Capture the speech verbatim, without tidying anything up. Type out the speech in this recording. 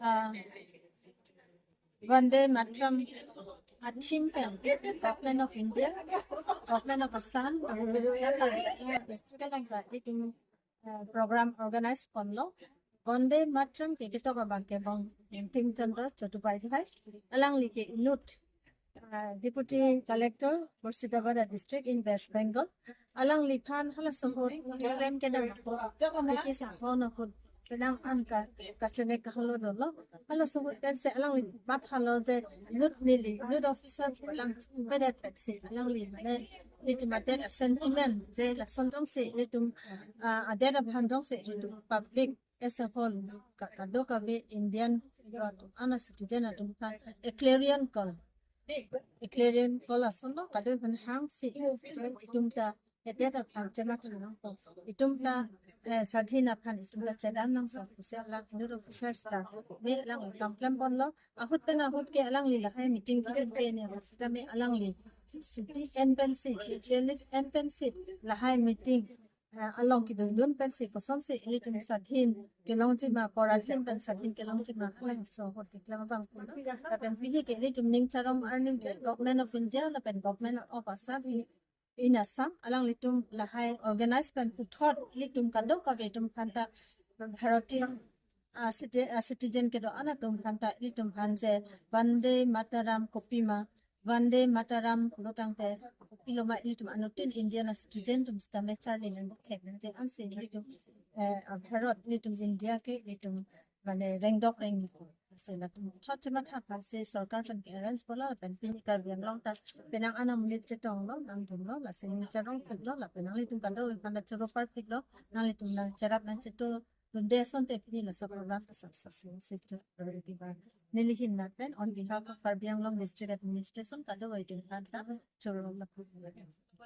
Uh, Vande Mataram a-theme pen Government of India, Government of Assam, itum, uh, program organize ponlo. Vande Mataram ke ketok abang ke bong Bankim Chandra Chattopadhyay. Alangli ke inut, uh, Deputy Collector, Murshidabad District in West Bengal. Alangliphan halaso ahut klem kedam ahut, British ahon ahut penang an ka, kachene kaholo dolo. Halaso ahut pensi alangli mathalo je inut neli, inut officer pu lang pedet pensi alangli mane ilitum adet a-sentiment je lason jongsi ilitum, ah, adet aphan jongsi ilitum public as a whole ka, kadokave Indian atum ana citizen atum aphan a clarion call, a clarion call ason lo, kadokave aphan hangsi itum ta adet aphan chematha nangpo, itum ta, eh, sadhin aphan itum ta chedam nangpo pusi alang inut officers ta me alang kam klem ponlo. Ahut pen ahut ke alangli lahai meeting ke ne ahut ta me alangli chuti en pensi, chair leave en pensi lahai meeting, eh, along kedun dun pensi kosonsi ilitum sadhin kelongji ma, poradhin pen sadhin kelongji ma, halaso ahut keklem abang pulo. Lapen pini ke ilitum ning charong arni je Government of India lapen Government of Assam in, in Assam alanglitum lahai organize pen puthot ilitum kadokave atum aphanta Bharatiya, ah, citi-, ah, citizen kedo-an atum aphanta ilitum aphan je Vande Mataram kopima, Vande Mataram pulo tangte kopiloma, ilitum anuttin Indian a-citizen atum sitame charli nangthek nangji ansi ilitum, eh, ah, Bharat, ilitum India ke ilitum mane rengdok rengni. Lasi latum thot chematha aphansi sorkar pen ke-arrange ponlo, lapen pini Karbi Anglong ta penang an amonit chetonglo, nangdunlo, lasi ning charongphitlo, lapen nanglitum kadokave aphanta choro parphitlo, nanglitum nangcherap nangchetu dunde asonte pini laso program ta success lo si choro. Neli ahin nat pen on behalf of Karbi Anglong District Administration kadokave atum aphanta choro lo.